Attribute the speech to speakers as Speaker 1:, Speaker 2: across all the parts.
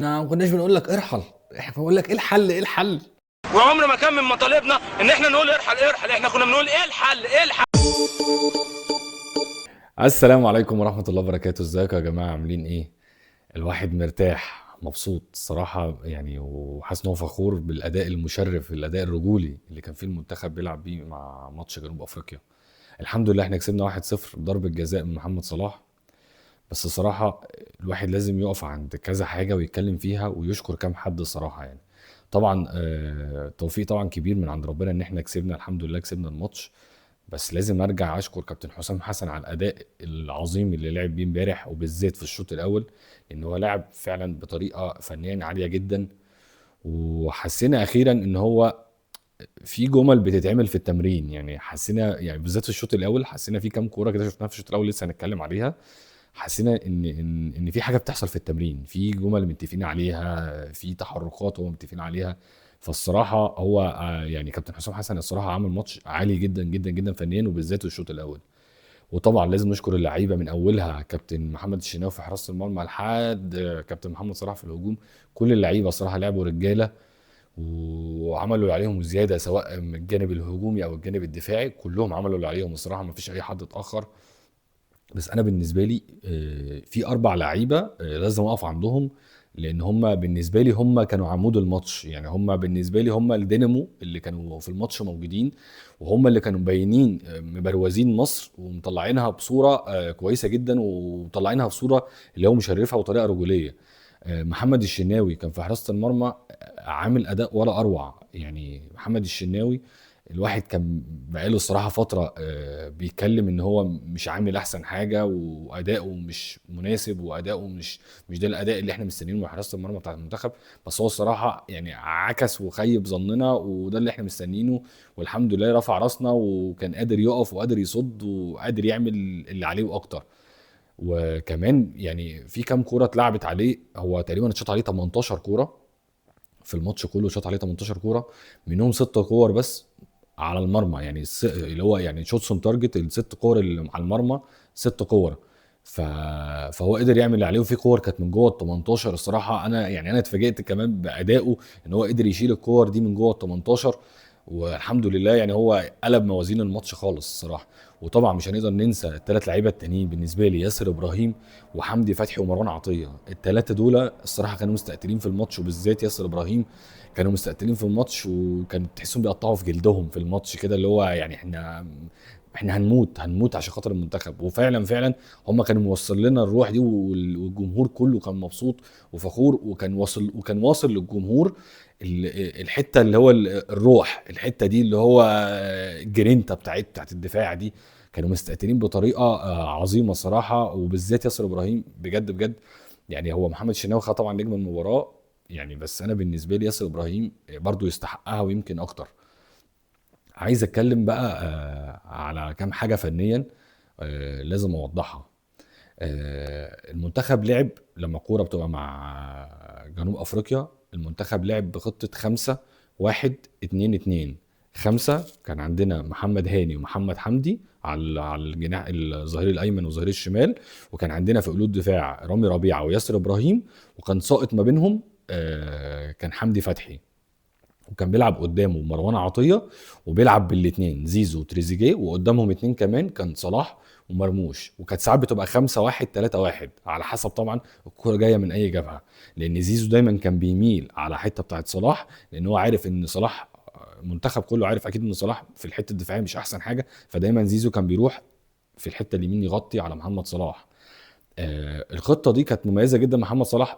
Speaker 1: ما كناش بنقول لك ارحل، احنا بنقول لك ايه الحل، ايه الحل.
Speaker 2: وعمر ما كان من مطالبنا ان احنا نقول ارحل ارحل، احنا كنا بنقول ايه الحل ايه الحل.
Speaker 1: السلام عليكم ورحمة الله وبركاته. ازيكم يا جماعة، عاملين ايه؟ الواحد مرتاح مبسوط صراحة يعني، وحاسس ان هو فخور بالاداء المشرف، الاداء الرجولي اللي كان فيه المنتخب بيلعب بيه مع ماتش جنوب افريقيا. الحمد لله احنا كسبنا 1-0 بضربة جزاء من محمد صلاح. بس صراحة الواحد لازم يقف عند كذا حاجة ويتكلم فيها ويشكر كام حد الصراحة يعني. طبعا توفيق طبعا كبير من عند ربنا ان احنا كسبنا، الحمد لله كسبنا الماتش. بس لازم ارجع اشكر كابتن حسام حسن على الاداء العظيم اللي لعب بيه امبارح، وبالذات في الشوط الاول، ان هو لعب فعلا بطريقة فنيا عالية جدا. وحسينا اخيرا ان هو في جمل بتتعمل في التمرين يعني، حسينا يعني بالذات في الشوط الاول، حسينا في كام كورة كده شفناها في الشوط الاول لسه هنتكلم عليها. حسينا ان ان ان في حاجة بتحصل في التمرين، في جمل متفقين عليها، في تحركات هم متفقين عليها. فالصراحه هو يعني كابتن حسام حسن الصراحة عمل ماتش عالي جدا جدا جدا فنيا، وبالذات الشوط الاول. وطبعا لازم نشكر اللعيبة من اولها، كابتن محمد الشناوي في حراسة المرمى لحد كابتن محمد صلاح في الهجوم. كل اللعيبة الصراحة لعبوا رجاله وعملوا اللي عليهم وزيادة، سواء من الجانب الهجومي او الجانب الدفاعي، كلهم عملوا اللي عليهم الصراحة، ما فيش اي حد اتاخر. بس انا بالنسبة لي في 4 لعيبة لازم اقف عندهم، لان هم بالنسبة لي هم كانوا عمود الماتش يعني، هم بالنسبة لي هم الدينامو اللي كانوا في الماتش موجودين، وهم اللي كانوا مبينين مبروزين مصر ومطلعينها بصورة كويسة جدا، ومطلعينها بصورة اللي هو مشرفة وطريقه رجوليه. محمد الشناوي كان في حراسة المرمى عامل اداء ولا اروع يعني. محمد الشناوي الواحد كان بقاله الصراحة فترة بيتكلم ان هو مش عامل احسن حاجة، واداؤه مش مناسب، واداؤه مش ده الاداء اللي احنا مستنيينه من حراسة المرمى بتاع المنتخب. بس هو الصراحة يعني عكس وخيب ظننا، وده اللي احنا مستنيينه، والحمد لله رفع راسنا وكان قادر يقف وقادر يصد وقادر يعمل اللي عليه واكتر. وكمان يعني في كام كورة اتلعبت عليه، هو تقريبا اتشاط عليه 18 كورة في الماتش كله، شاط عليه 18 كورة، منهم 6 كور بس على المرمى يعني، اللي هو يعني shots on target، الست كور اللي على المرمى 6 كور. فهو قدر يعمل اللي عليه، وفي كور كانت من جوه ال 18 الصراحة. انا يعني انا اتفاجئت كمان بادائه ان هو قدر يشيل الكور دي من جوه ال 18، والحمد لله يعني هو قلب موازين الماتش خالص الصراحة. وطبعا مش هنقدر ننسى الثلاث لعيبة التانيين بالنسبة لي، ياسر ابراهيم وحمدي فتحي ومروان عطية. الثلاثة دول الصراحة كانوا مستقتلين في الماتش، وبالذات ياسر ابراهيم كانوا مستقتلين في الماتش، وكان تحسهم بيقطعوا في جلدهم في الماتش كده، اللي هو يعني احنا هنموت عشان خاطر المنتخب. وفعلا فعلا هم كانوا موصل لنا الروح دي، والجمهور كله كان مبسوط وفخور، وكان واصل للجمهور الحتة اللي هو الروح، الحتة دي اللي هو الجرينتا بتاعت الدفاع دي، كانوا مستقتلين بطريقة عظيمة صراحة. وبالذات ياسر ابراهيم بجد بجد يعني، هو محمد الشناوي طبعا نجم المباراة يعني، بس انا بالنسبة لي ياسر ابراهيم برضو يستحقها ويمكن اكتر. عايز اتكلم بقى على كام حاجة فنيا لازم اوضحها. المنتخب لعب لما الكورة بتبقى مع جنوب افريقيا، المنتخب لعب بخطه 5-1-2-2. 5 كان عندنا محمد هاني ومحمد حمدي على الجناح، الظهير الايمن والظهير الشمال، وكان عندنا في قلوب دفاع رامي ربيعة وياسر ابراهيم، وكان ساقط ما بينهم كان حمدي فتحي، وكان بيلعب قدامه مروان عطية، وبيلعب بالاثنين زيزو وتريزيجيه، وقدامهم 2 كمان كان صلاح ومرموش. وكانت ساعات بتبقى 5-1-3-1 على حسب طبعا الكورة جاية من اي جبهة، لان زيزو دايما كان بيميل على حتة بتاعت صلاح، لان هو عارف ان صلاح المنتخب كله عارف اكيد ان صلاح في الحتة الدفاعية مش احسن حاجة، فدايما زيزو كان بيروح في الحتة اليمين يغطي على محمد صلاح. الخطة دي كانت مميزة جدا، محمد صلاح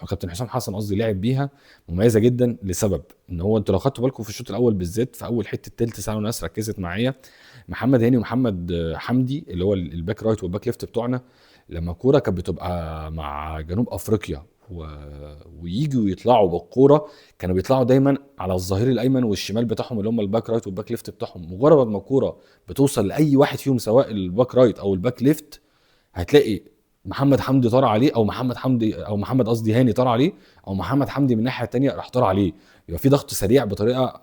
Speaker 1: كابتن حسام حسن قصدي لعب بيها مميزة جدا، لسبب ان هو انتوا لو خدتوا بالكم في الشوط الاول بالذات في اول حتة تلت ساعة والناس ركزت معايا، محمد هاني ومحمد حمدي اللي هو ال back right وال back left بتوعنا، لما الكورة كانت بتبقى مع جنوب افريقيا وييجوا يطلعوا بالكورة، كانوا بيطلعوا دايما على الظهير الايمن والشمال بتاعهم اللي هم ال back right وال back left بتاعهم. مجرد ما الكورة بتوصل لاي واحد فيهم سواء ال back right او ال back left، هتلاقي محمد حمدي طار عليه، او محمد حمدي او محمد قصدي هاني طار عليه، او محمد حمدي من الناحية الثانية راح طار عليه. يبقى في ضغط سريع بطريقة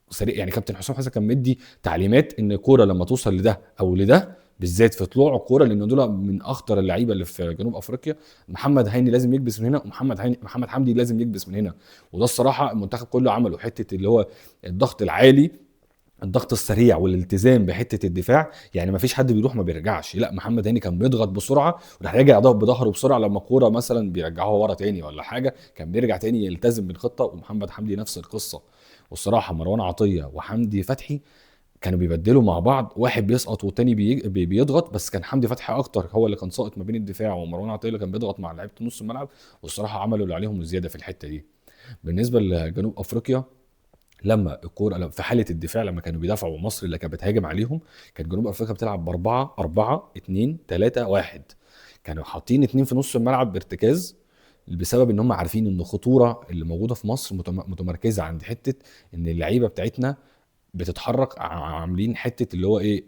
Speaker 1: سريع يعني. كابتن حسام حسن كان مدي تعليمات ان الكورة لما توصل لده او لده بالذات في طلوع الكورة، لان دول من اخطر اللعيبة اللي في جنوب افريقيا. محمد هاني لازم يكبس من هنا، ومحمد محمد حمدي لازم يكبس من هنا. وده الصراحة المنتخب كله عمله، حتة اللي هو الضغط العالي، الضغط السريع، والالتزام بحته الدفاع. يعني ما فيش حد بيروح ما بيرجعش، لا محمد هاني كان بيضغط بسرعة وراح راجع بظهره بسرعة لما الكورة مثلا بيرجعوها ورا تاني ولا حاجة، كان بيرجع تاني يلتزم بالخطة. ومحمد حمدي نفس القصة. والصراحة مروان عطية وحمدي فتحي كانوا بيبدلوا مع بعض، واحد بيسقط والتاني بيضغط، بس كان حمدي فتحي اكتر هو اللي كان ساقط ما بين الدفاع، ومروان عطية اللي كان بيضغط مع لعيبة نص الملعب. والصراحة عملوا اللي عليهم وزيادة في الحتة دي. بالنسبة لجنوب افريقيا، لما الكورة في حاله الدفاع لما كانوا بيدافعوا مصر اللي كانت بتهاجم عليهم، كانت جنوب افريقيا بتلعب ب 4 4 2 3 1. كانوا حاطين 2 في نص الملعب بارتكاز، بسبب ان هم عارفين ان الخطورة اللي موجودة في مصر متمركزه عند حتة ان اللعيبة بتاعتنا بتتحرك، عاملين حتة اللي هو ايه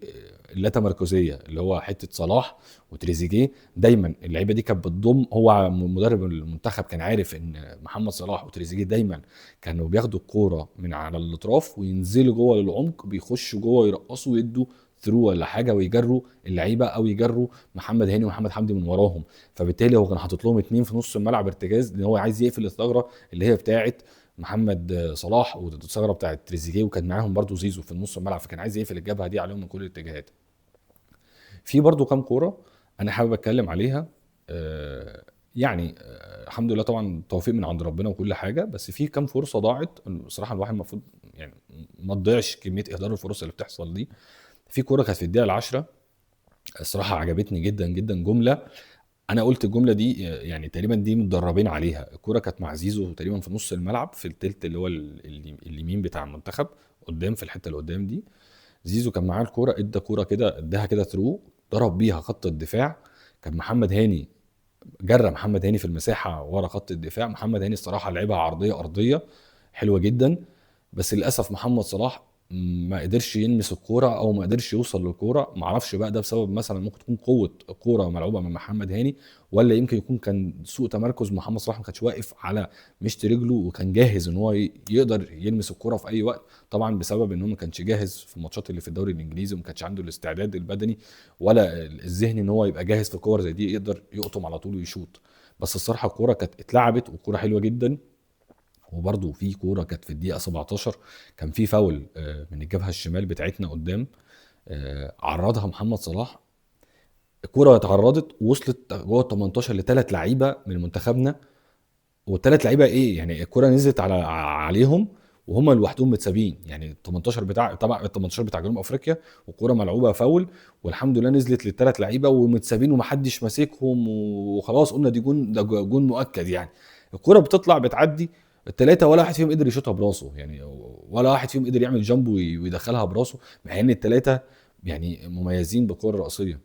Speaker 1: اللاتمركزيه، اللي هو حتة صلاح وتريزيجيه. دايما اللعيبة دي كانت بتضم، هو مدرب المنتخب كان عارف ان محمد صلاح وتريزيجيه دايما كانوا بياخدوا الكورة من على الاطراف وينزلوا جوه للعمق، بيخشوا جوه يرقصوا ويدوا through ولا حاجة، ويجروا اللعيبة او يجروا محمد هاني ومحمد حمدي من وراهم. فبالتالي هو كان حاطط لهم 2 في نص الملعب ارتكاز، لان هو عايز يقفل الثغرة اللي هي بتاعه محمد صلاح والثغره بتاعه تريزيجيه، وكان معاهم برضو زيزو في النص الملعب، فكان عايز يقفل الجبهة دي عليهم من كل الاتجاهات. في برضو كام كورة انا حابب اتكلم عليها، يعني الحمد لله طبعا توفيق من عند ربنا وكل حاجة، بس في كام فرصة ضاعت الصراحة. الواحد المفروض يعني ما تضيعش كمية اهدار الفرص اللي بتحصل دي. في كورة كانت في الدقيقة 10 الصراحة عجبتني جدا جدا، جملة انا قلت الجملة دي يعني تقريبا دي متدربين عليها. الكورة كانت مع زيزو تقريبا في نص الملعب في التلت اللي هو اليمين بتاع المنتخب قدام، في الحتة اللي قدام دي زيزو كان معاه الكورة، ادى كورة كده، اداها كده through، ضرب بيها خط الدفاع. كان محمد هاني جرى محمد هاني في المساحة ورا خط الدفاع. محمد هاني الصراحة لعبها عرضية ارضية حلوة جدا، بس للاسف محمد صلاح ما قدرش يلمس الكورة او ما قدرش يوصل للكورة. ما اعرفش بقى ده بسبب مثلا ممكن تكون قوة الكورة ملعوبه من محمد هاني، ولا يمكن يكون كان سوء تمركز محمد صلاح، ما كانش واقف على مشط رجله وكان جاهز ان هو يقدر يلمس الكورة في اي وقت. طبعا بسبب ان هو ما كانش جاهز في الماتشات اللي في الدوري الانجليزي، وما كانش عنده الاستعداد البدني ولا الذهني ان هو يبقى جاهز في كور زي دي يقدر يقطم على طول ويشوط. بس الصراحة الكورة كانت اتلعبت والكوره حلوة جدا. وبرده في كورة كانت في الدقيقة 17 كان في فاول من الجبهة الشمال بتاعتنا قدام، عرضها محمد صلاح. الكورة اتعرضت ووصلت جوه ال 18 لثلاث لعيبة من منتخبنا، والثلاث لعيبة ايه يعني الكورة نزلت عليهم وهم لوحدهم متسابين، يعني ال 18 بتاع طبعا ال 18 بتاع جنوب افريقيا، والكوره ملعوبه فاول، والحمد لله نزلت للثلاث لعيبة ومتسابين ومحدش ماسكهم، وخلاص قلنا دي جون، ده جون مؤكد يعني. الكورة بتطلع بتعدي الثلاثة، ولا واحد فيهم قدر يشوطها براسه، يعني ولا واحد فيهم قدر يعمل jump ويدخلها براسه، مع ان الثلاثة يعني مميزين بالكرة الراسية.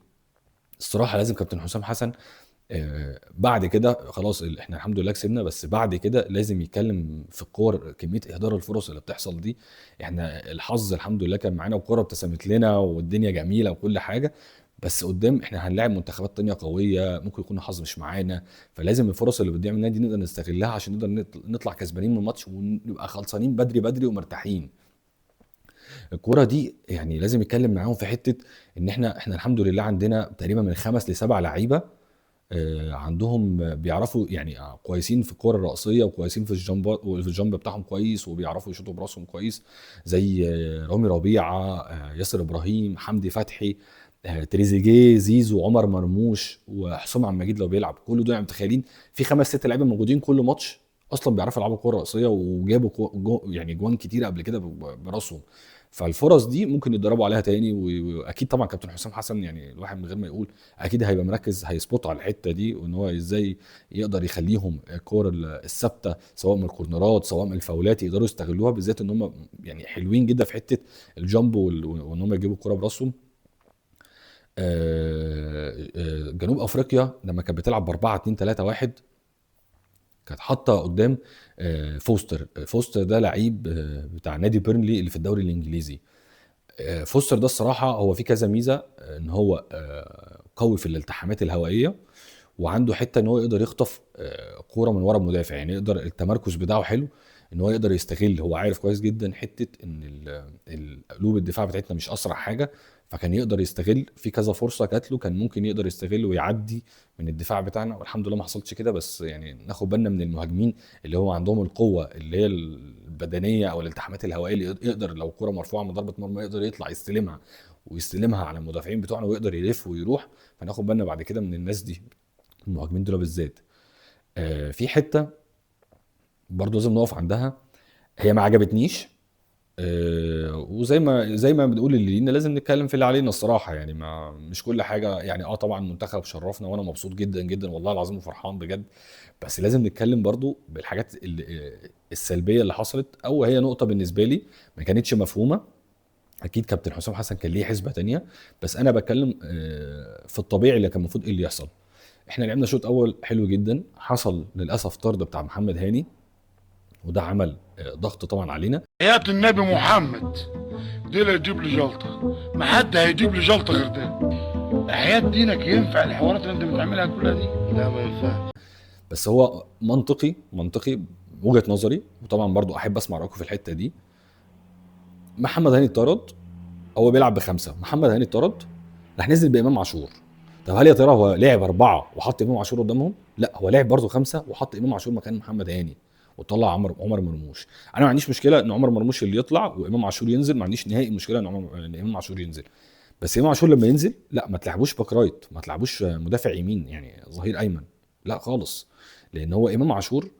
Speaker 1: الصراحة لازم كابتن حسام حسن بعد كده خلاص احنا الحمد لله كسبنا، بس بعد كده لازم يتكلم في الكور، كمية اهدار الفرص اللي بتحصل دي. احنا الحظ الحمد لله كان معانا والكوره ابتسمت لنا والدنيا جميلة وكل حاجة، بس قدام احنا هنلاعب منتخبات تانية قوية ممكن يكون الحظ مش معانا، فلازم الفرص اللي بتضيع مننا دي نقدر نستغلها عشان نقدر نطلع كسبانين من الماتش ونبقى خلصانين بدري بدري ومرتاحين. الكورة دي يعني لازم يتكلم معاهم في حتة ان احنا الحمد لله عندنا تقريبا من 5 ل7 لعيبة عندهم بيعرفوا يعني كويسين في الكورة الرأسية وكويسين في ال jump، وفي ال jump بتاعهم كويس، وبيعرفوا يشوطوا براسهم كويس، زي رامي ربيعة، ياسر ابراهيم، حمدي فتحي، تريزيجيه، زيزو، عمر مرموش، وحسام عبد المجيد لو بيلعب. كل دول يعني متخيلين في 5 6 لعيبة موجودين كل ماتش اصلا بيعرفوا يلعبوا كورة رأسية وجابوا يعني جوان كتيرة قبل كده براسهم. فالفرص دي ممكن يتدربوا عليها تاني، واكيد طبعا كابتن حسام حسن يعني الواحد من غير ما يقول اكيد هيبقى مركز، هي spot على الحتة دي، وان هو ازاي يقدر يخليهم الكور الثابتة سواء من الكورنرات سواء من الفاولات يقدروا يستغلوها، بالذات ان هم يعني حلوين جدا في حتة ال jump وان هم يجيبوا الكورة براسهم. جنوب افريقيا لما كانت بتلعب ب 4 2 3 1 كانت حاطه قدام فوستر. فوستر ده لعيب بتاع نادي بيرنلي اللي في الدوري الانجليزي. فوستر ده الصراحة هو فيه كذا ميزة، ان هو قوي في الالتحامات الهوائية، وعنده حتة ان هو يقدر يخطف كورة من ورا المدافع، يعني يقدر التمركز بتاعه حلو. ان هو يقدر يستغل، هو عارف كويس جدا حتة ان قلوب الدفاع بتاعتنا مش اسرع حاجة، فكان يقدر يستغل في كذا فرصة جات له، كان ممكن يقدر يستغل ويعدي من الدفاع بتاعنا، والحمد لله ما حصلش كده. بس يعني ناخد بالنا من المهاجمين اللي هو عندهم القوة اللي هي البدنية او الالتحامات الهوائية، اللي يقدر لو كره مرفوعة من ضربه مرمى يقدر يطلع يستلمها ويستلمها على المدافعين بتوعنا ويقدر يلف ويروح. فناخد بالنا بعد كده من الناس دي، المهاجمين دول بالذات. في حتة برضو لازم نقف عندها، هي ما عجبتنيش، وزي ما زي ما بنقول اللي لينا لازم نتكلم في اللي علينا الصراحة، يعني ما مش كل حاجة يعني. طبعا منتخب شرفنا وانا مبسوط جدا جدا والله العظيم وفرحان بجد، بس لازم نتكلم برضو بالحاجات السلبية اللي حصلت، او هي نقطة بالنسبة لي ما كانتش مفهومه. اكيد كابتن حسام حسن كان ليه حسبه تانية، بس انا بتكلم في الطبيعي اللي كان المفروض ايه اللي يحصل. احنا لعبنا شوط اول حلو جدا، حصل للاسف طرد بتاع محمد هاني، وده عمل ضغط طبعا علينا.
Speaker 3: حياة النبي محمد دي لا يجيب لي جلطة، ما حد هيجيب لي جلطة غير ده. حياة دينك ينفع الحوارات اللي انت بتعملها كلها دي؟
Speaker 4: لا ما ينفعش.
Speaker 1: بس هو منطقي، منطقي وجهه نظري، وطبعا برضو احب اسمع رايكم في الحتة دي. محمد هاني اتطرد، هو بيلعب بخمسة، محمد هاني اتطرد، راح نزل بامام عاشور. طب هل يا ترى هو لعب 4 وحط امام عاشور قدامهم؟ لا، هو لعب برضه 5 وحط امام عاشور مكان محمد هاني وطلع عمر مرموش. انا ما عنديش مشكلة ان عمر مرموش اللي يطلع وامام عاشور ينزل، ما عنديش نهائي مشكلة ان امام عاشور ينزل، بس امام عاشور لما ينزل لا ما تلعبوش back right، ما تلعبوش مدافع يمين يعني ظهير ايمن، لا خالص. لان هو امام عاشور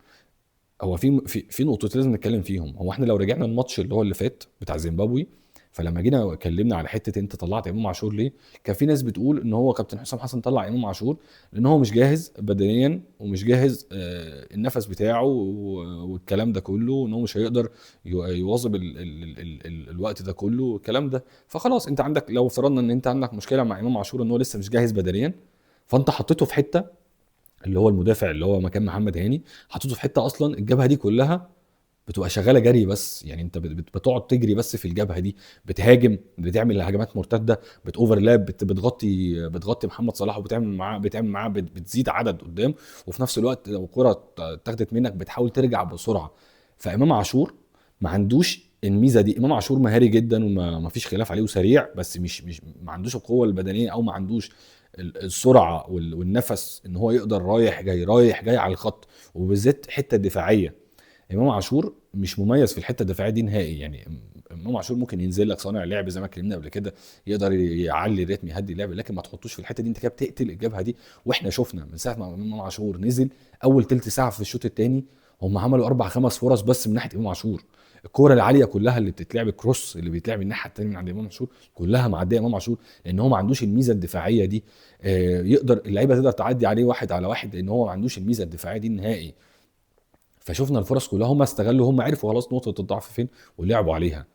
Speaker 1: هو في في في نقطتين لازم نتكلم فيهم. هو احنا لو رجعنا الماتش اللي هو اللي فات بتاع زيمبابوي، فلما جينا اتكلمنا على حتة انت طلعت امام عاشور ليه، كان في ناس بتقول ان هو كابتن حسام حسن طلع امام عاشور لان هو مش جاهز بدنيا ومش جاهز النفس بتاعه والكلام ده كله، ان هو مش هيقدر يواظب ال ال ال ال الوقت ده كله والكلام ده. فخلاص انت عندك، لو افترضنا ان انت عندك مشكلة مع امام عاشور ان هو لسه مش جاهز بدنيا، فانت حطيته في حتة اللي هو المدافع اللي هو مكان محمد هاني، حطيته في حتة اصلا الجبهة دي كلها بتبقى شغالة جري بس، يعني انت بتقعد تجري بس في الجبهة دي، بتهاجم، بتعمل هجمات مرتدة، بت overlap، بتغطي محمد صلاح وبتعمل معاه بتزيد عدد قدام، وفي نفس الوقت لو الكره اتاخدت منك بتحاول ترجع بسرعة. فامام عاشور ما عندوش الميزة دي. امام عاشور مهاري جدا وما فيش خلاف عليه وسريع، بس مش ما عندوش القوة البدنية او ما عندوش السرعة والنفس ان هو يقدر رايح جاي رايح جاي على الخط، وبالذات الحتة الدفاعية. امام عاشور مش مميز في الحتة الدفاعية دي نهائي. يعني امام عاشور ممكن ينزل لك صانع لعب زي ما اتكلمنا قبل كده، يقدر يعلي الريتم يهدي اللعب، لكن ما تحطوش في الحتة دي، انت كده بتقتل الجبهة دي. واحنا شفنا من ساعة ما امام عاشور نزل اول تلت ساعة في الشوط الثاني هم عملوا 4-5 فرص بس من ناحية امام عاشور. الكورة العالية كلها اللي بتتلعب، ال cross اللي بيتلعب الناحية الثانية من عند امام عاشور كلها معدية امام عاشور، لان هو ما عندوش الميزة الدفاعية دي. يقدر اللعيبة تقدر تعدي عليه 1 على 1 لان هو ما عندوش الميزة الدفاعية دي نهائي. فشفنا الفرص كلها هم استغلوا، هم عرفوا خلاص نقطة الضعف فين ولعبوا عليها.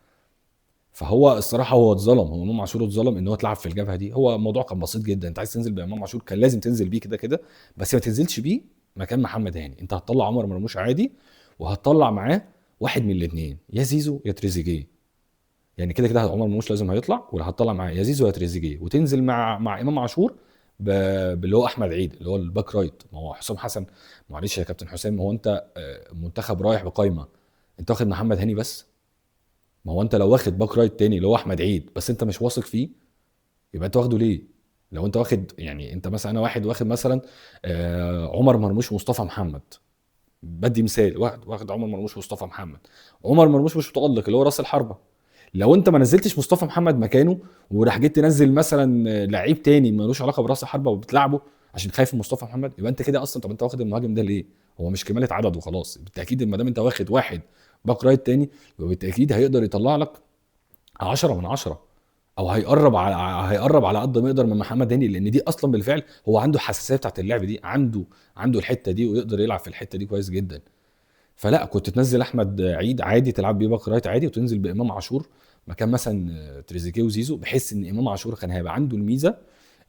Speaker 1: فهو الصراحة هو اتظلم، هو امام عاشور اتظلم ان هو اتلعب في الجبهة دي. هو الموضوع كان بسيط جدا، انت عايز تنزل بامام عاشور كان لازم تنزل بيه كده كده، بس ما تنزلش بيه مكان محمد هاني. انت هتطلع عمر مرموش عادي وهتطلع معاه واحد من الاثنين، يا زيزو يا تريزيجيه. يعني كده كده عمر مرموش لازم هيطلع، ولا هتطلع معاه يا زيزو يا تريزيجيه، وتنزل مع امام عاشور باللي هو احمد عيد اللي هو ال back right. ما هو حسام حسن، معلش يا كابتن حسام، هو انت منتخب رايح بقايمه، انت واخد محمد هاني بس؟ ما هو انت لو واخد back right تاني اللي هو احمد عيد بس انت مش واثق فيه، يبقى انت واخده ليه؟ لو انت واخد، يعني انت مثلا، انا واحد واخد مثلا عمر مرموش ومصطفى محمد، بدي مثال، واخد عمر مرموش ومصطفى محمد، عمر مرموش مش متالق اللي هو راس الحربة، لو انت ما نزلتش مصطفى محمد مكانه وراح جيت تنزل مثلا لعيب تاني ملوش علاقة براس الحربة وبتلعبه عشان خايف من مصطفى محمد، يبقى انت كده اصلا، طب انت واخد المهاجم ده ليه؟ هو مش كماله عدد وخلاص. بالتاكيد ما دام انت واخد واحد back right تاني يبقى بالتاكيد هيقدر يطلع لك 10 من 10، او هيقرب على قد ما يقدر من محمد هاني، لان دي اصلا بالفعل هو عنده حساسية بتاعت اللعب دي، عنده الحتة دي ويقدر يلعب في الحتة دي كويس جدا. فلا كنت تنزل احمد عيد عادي تلعب بيه back right عادي، وتنزل بامام عاشور مكان مثلا تريزيجيه وزيزو، بحيث ان امام عاشور كان هيبقى عنده الميزة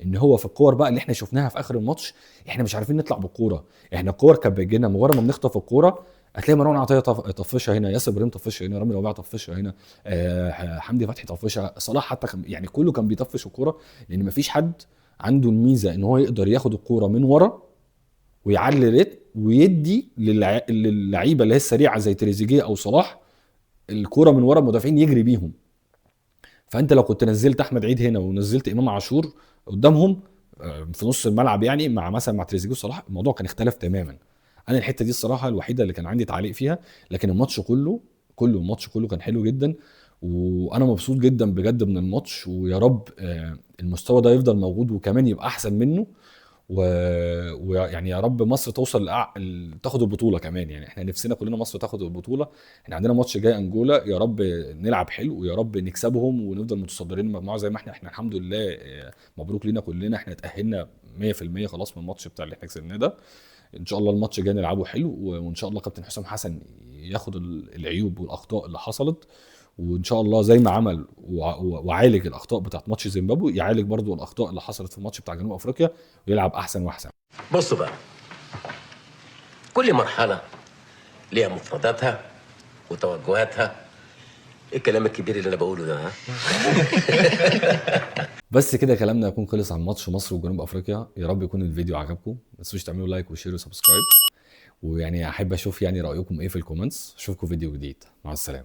Speaker 1: ان هو في الكور بقى اللي احنا شفناها في اخر الماتش، احنا مش عارفين نطلع بالكورة، احنا الكور كانت بتجينا مجرد ما بنخطف الكورة هتلاقي مروان عطية طفشها هنا، ياسر ابراهيم طفشها هنا، رامي ربيعة طفشها هنا، حمدي فتحي طفشها، صلاح حتى يعني كله كان بيطفش الكورة، لان مفيش حد عنده الميزة ان هو يقدر ياخد الكورة من ورا ويعلي ال rhythm ويدي للعيبة اللي هي السريعة زي تريزيجيه او صلاح الكورة من ورا المدافعين يجري بيهم. فانت لو كنت نزلت احمد عيد هنا ونزلت امام عاشور قدامهم في نص الملعب، يعني مع مثلا مع تريزيجيه وصلاح، الموضوع كان اختلف تماما. انا الحتة دي الصراحة الوحيدة اللي كان عندي تعليق فيها، لكن الماتش كله كله الماتش كله كان حلو جدا، وانا مبسوط جدا بجد من الماتش، ويا رب المستوى ده يفضل موجود وكمان يبقى احسن منه، ويعني يا رب مصر توصل تاخد البطولة كمان. يعني احنا نفسنا كلنا مصر تاخد البطولة. احنا عندنا ماتش جاي انجولا، يا رب نلعب حلو ويا رب نكسبهم ونفضل متصدرين المجموعة زي ما احنا الحمد لله. مبروك لينا كلنا، احنا اتاهلنا 100% خلاص من الماتش بتاع اللي احنا كسبناه ده. ان شاء الله الماتش الجاي نلعبه حلو، وان شاء الله كابتن حسام حسن ياخد العيوب والاخطاء اللي حصلت، وان شاء الله زي ما عمل وعالج الاخطاء بتاعت ماتش زيمبابوي يعالج برضو الاخطاء اللي حصلت في الماتش بتاع جنوب افريقيا ويلعب احسن واحسن.
Speaker 4: بصوا بقى، كل مرحلة ليها مفرداتها وتوجهاتها. ايه الكلام الكبير اللي انا بقوله ده؟ ها؟
Speaker 1: بس كده كلامنا يكون خلص عن ماتش مصر وجنوب افريقيا. يا رب يكون الفيديو عجبكم، ما تنسوش تعملوا like و share و subscribe، ويعني احب اشوف يعني رايكم ايه في ال comments. اشوفكم فيديو جديد، مع السلامة.